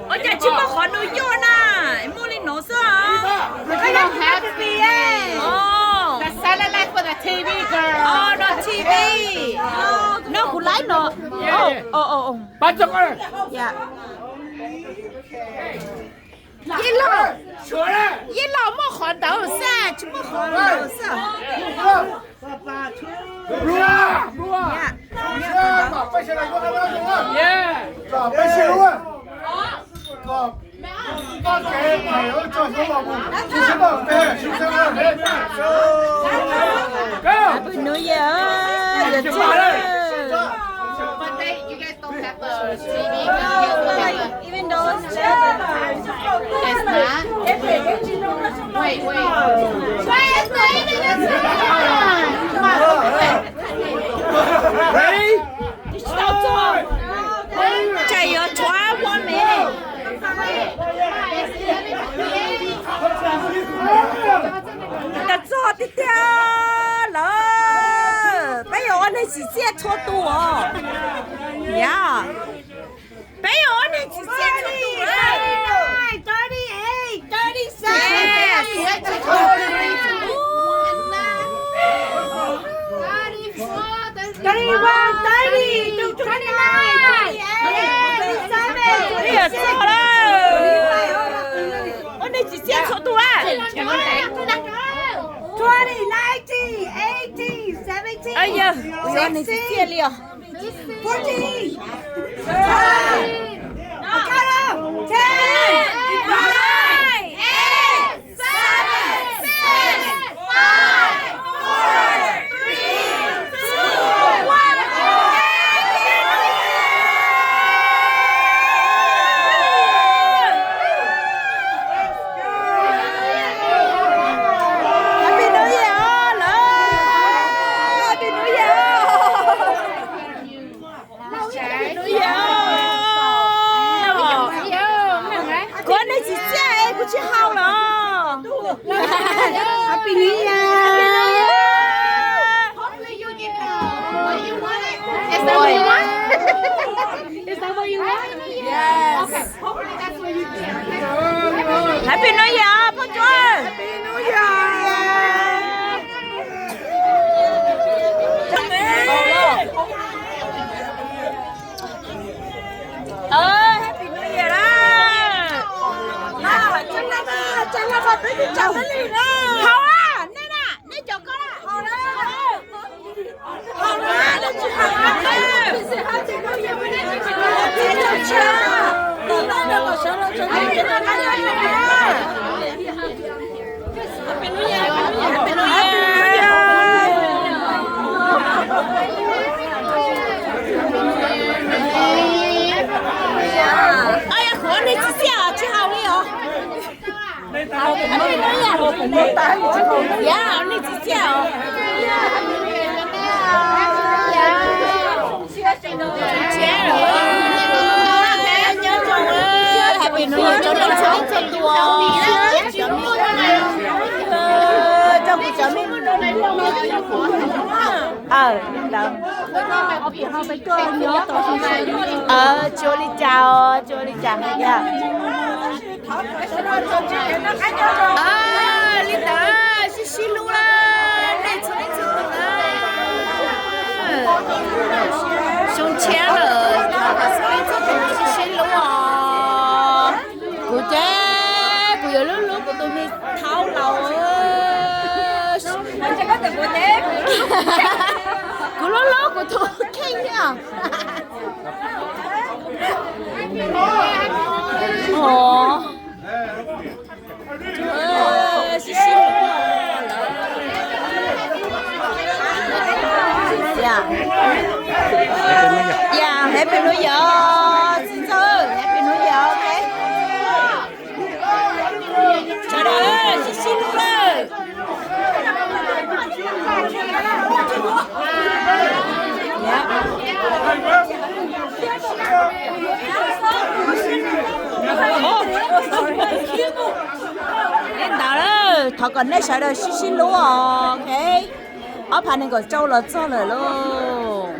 Ua cas tsis muaj qhov nws yuav na, muaj li no xwb. Happy, the satellite for the T V girl. No T V. No kuv laiv no. Yeej laus muaj qhov ntawd xwb, tsis muaj qhov ntawd xwb. Happy New Year. Even though it's just, it's not. Wait, wait. Why is the even this one? Txog yuav tshuav ua me. Txog tiag tiag lawm. Peb yuav ua neeg tsim txiaj txhua tus os. Yog. Peb yuav ua neeg tsis txiaj txhua tus. Thirty-eight, thirty-seven, thirty-one, thirty-two, thirty-nine, thirty-eight, thirty-seven. Ua neeg tsis txiaj txhua tus lawm. Twenty, nineteen, eighteen, seventeen, sixteen, fourteen, thirteen, count up, ten, nine, eight, seven, six, five, four, three, two, one. Happy New Year os lawm. Happy New Year. Happy New Year. Kuv ua neeg tsis txiaj es kuv tsis haus lawm. Happy New Year. Is that what you want? Is that what you want? Yes. Okay. Hopefully that's what you get. Happy New Year, Phooj Tsuas. Happy New Year. Happy New Year na. Haus na, nej na, nej cov ko na. Yog kuv ua neeg tsis txiaj os tsis haus li os. Yog ua neeg tsis txiaj os. Nyob zoo, Happy New Year rau nej txhua leej txhua tus. Cov me, cov me, li ntawd. Tsis ua li cas os, tsis ua li cas os. Li ntawd sib sib hlub na, nej txhua leej txhua tus na. Xyoo tshiab lawm, txhua leej txhua tus sib sib hlub os. Kuv ces kuv yuav hlub hlub kuv tus me thaub laus. Kuv hlub hlub kuv tus kheej thiab. Sib sib hlub. Happy New Year, txiv ntxawm, Happy New Year, ok. Sawv daws sib sib hlub lawm. Li ntawd, thov kom nej sawv daws sib sib hlub os, ok. Ob phav nees nkaum rau los txog lawm lauj.